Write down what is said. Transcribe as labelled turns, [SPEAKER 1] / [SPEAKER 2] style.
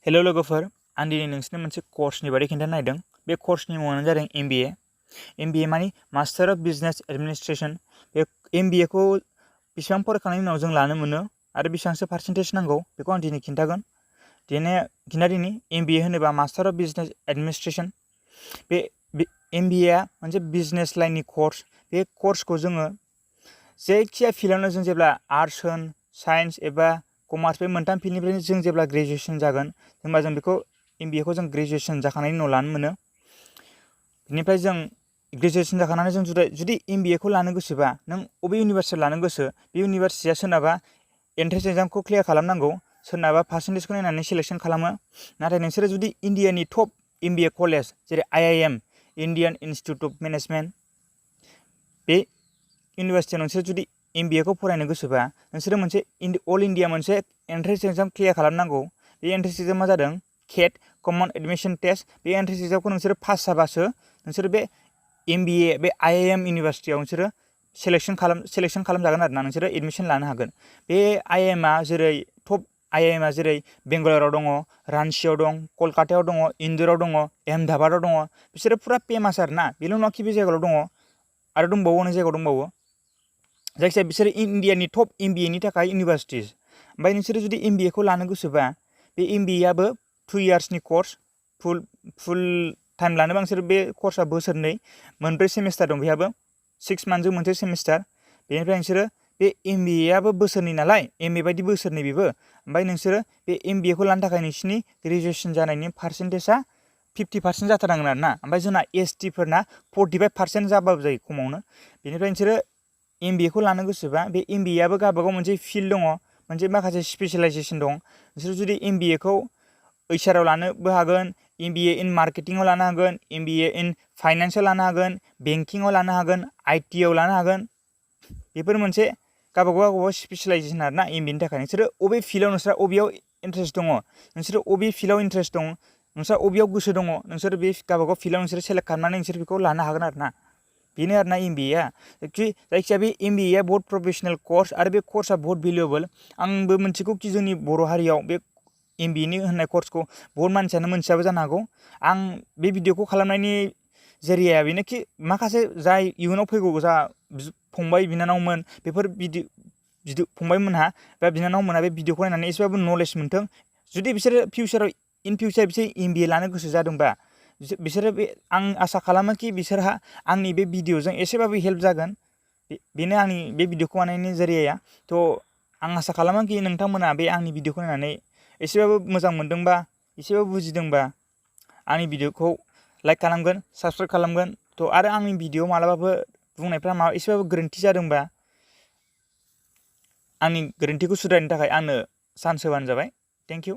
[SPEAKER 1] Hello लोगोफोर, आं दिनै नोंसोरनो मोनसे कर्सनि बारै खिन्थानो नागिरदों। बे कर्सनि मुङानो जादों MBA। MBA मानि मास्टार अफ बिजनेस एडमिनिस्ट्रेशन। बे MBA खौ बेसेबां फरायखांनायनि उनाव जों लानो मोनो आरो बेसेबांसो पार्सेन्टेज नांगौ बेखौ आं दिनै खिन्थागोन। दिनै MBA होनोबा मास्टार अफ बिजनेस एडमिनिस्ट्रेशन। बे MBA आ मोनसे बिजनेस लाइननि कर्स। बे कर्सखौ जोङो जायखिया फिल्डआवनो जों जेब्ला आर्ट्स होन, साइन्स एबा कमार्स, बे मोनथाम फिल्डनिफ्रायनो जों जेब्ला ग्रेजुएसन जागोन होनबा जों बेखौ MBA खौ जों ग्रेजुएसन जाखांनायनि उनाव लानो मोनो। बेनिफ्राय जों ग्रेजुएसन जाखांनानै जों जुदि MBA खौ लानो गोसोबा नों अबे इउनिभारसिटियाव लानो गोसो, बे इउनिभारसिटिया सोरनाबा एन्ट्रेन्स एग्जामखौ क्लियार खालामनांगौ, सोरनाबा पार्सेन्टेजखौ नायनानै सिलेक्सन खालामो। नाथाय नोंसोरो जुदि इण्डियानि टप MBA कलेज जेरै IIM Indian institute of management, बे इउनिभारसिटियाव नोंसोर जुदि MBA खौ फरायनो गोसोबा नोंसोरो मोनसे अल इण्डिया मोनसे एन्ट्रेन्स एग्जाम क्लियार खालामनांगौ। बे एन्ट्रेन्स एग्जामा जादों CAT कमन एडमिशन टेस्ट। बे एन्ट्रेन्स एग्जामखौ नोंसोरो पास जाबासो नोंसोरो बे MBA बे IIM इउनिभारसिटियाव नोंसोरो सेलेक्सन खालामजागोन आरोना, नोंसोरो एडमिसन लानो हागोन। बे IIM आ जेरै टप IIM आ जेरै बेंगालराव दङ, रान्चियाव दं, कलकातायाव दङ, इन्दुराव दङ, अहमदाबादाव दङ। बिसोरो फुरा फेमास आरोना, बेल' नङा कि बे जायगायाव दङ, आरो दंबावो, अनेक जायगायाव दंबावो। जायखिजाया बिसोरो इण्डियानि टप MBA नि थाखाय इउनिभारसिटिस। ओमफ्राय नोंसोरो जुदि MBA खौ लानो गोसोबा बे MBA आबो 2 इयार्सनि कर्स। फुल टाइम लानोबा नोंसोर बे कर्सआ बोसोरनै, मोनब्रै सेमिस्टार दं बेहाबो, 6 मान्थजों मोनसे सेमिस्टार। बेनिफ्राय नोंसोरो बे MBA आबो बोसोरनै नालाय, MA बायदि बोसोरनै बेबो। ओमफ्राय नोंसोरो बे MBA खौ लानो थाखाय नोंसिनि ग्रेजुएसन जानायनि पार्सेन्टेजआ 50% जाथारनांगोन आरोना। ओमफ्राय जोंना ST फोरना 45% जाबाबो जायो खमावनो। बेनिफ्राय नोंसोरो MBA खौ लानो गोसोबा बे MBA आबो गावबागाव मोनसे फिल्ड दङ, मोनसे माखासे स्पेसिलाइजेसन दं। नोंसोर जुदि MBA खौ HR आव लानोबो हागोन, MBA इन मार्केटिंआव लानो हागोन, MBA इन फाइनान्सआव लानो हागोन, बेंकिंआव लानो हागोन, IT आव लानो हागोन। बेफोर मोनसे गावबागाव स्पेसिलाइजेसन आरोना MBA नि थाखाय। नोंसोरो अबे फिल्डआव नोंस्रा अबेयाव इन्ट्रेस्ट दङ, नोंसोरो अबे फिल्डआव इन्ट्रेस्ट दं, नोंस्रा अबेयाव गोसो दङ, नोंसोर बे गावबागाव फिल्डआव नोंसोर सेलेक्ट खालामनानै नोंसोर बेखौ लानो हागोन आरोना। बेनो आरोना MBA आ। जायखिजाया बे MBA आ बहुत प्रफेसनेल कर्स आरो बे कर्सआ बहुत भेलुएबल। आंबो मिथिगौ कि जोंनि बर' हारियाव बे MBA नि होननाय कर्सखौ बहुत मानसियानो मोनथियाबो जानो हागौ। आं बे भिडिअखौ खालामनायनि जेरियाया बेनो कि माखासे जाय इयुनाव फैगौ जा फंबाय बिनानावमोन, बेफोर फंबायमोनहा बा बिनानावमोनहा बे भिडिअखौ नायनानै एसेबाबो नलेज मोनथों। जुदि बिसोरो इन फिउचार बिसोर MBA लानो गोसो जादोंबा बिसोरो आं आसा खालामो कि बिसोरहा आंनि बे भिडिअजों एसेबाबो हेल्प जागोन। बेनो आंनि बे भिडिअखौ बानायनायनि जेरियाया। आं आसा खालामो कि नोंथांमोना बे आंनि भिडिअखौ नायनानै एसेबाबो मोजां मोनदोंबा, एसेबाबो बुजिदोंबा आंनि भिडिअखौ लाइक खालामगोन, साबस्क्राइब खालामगोन। आरो आंनि भिडिअ मालाबाफोर बुंनायफ्रा एसेबाबो गोरोन्थि जादोंबा आंनि गोरोन्थिखौ सुद्रायनो थाखाय आंनो चान्स होबानो जाबाय। Thank you.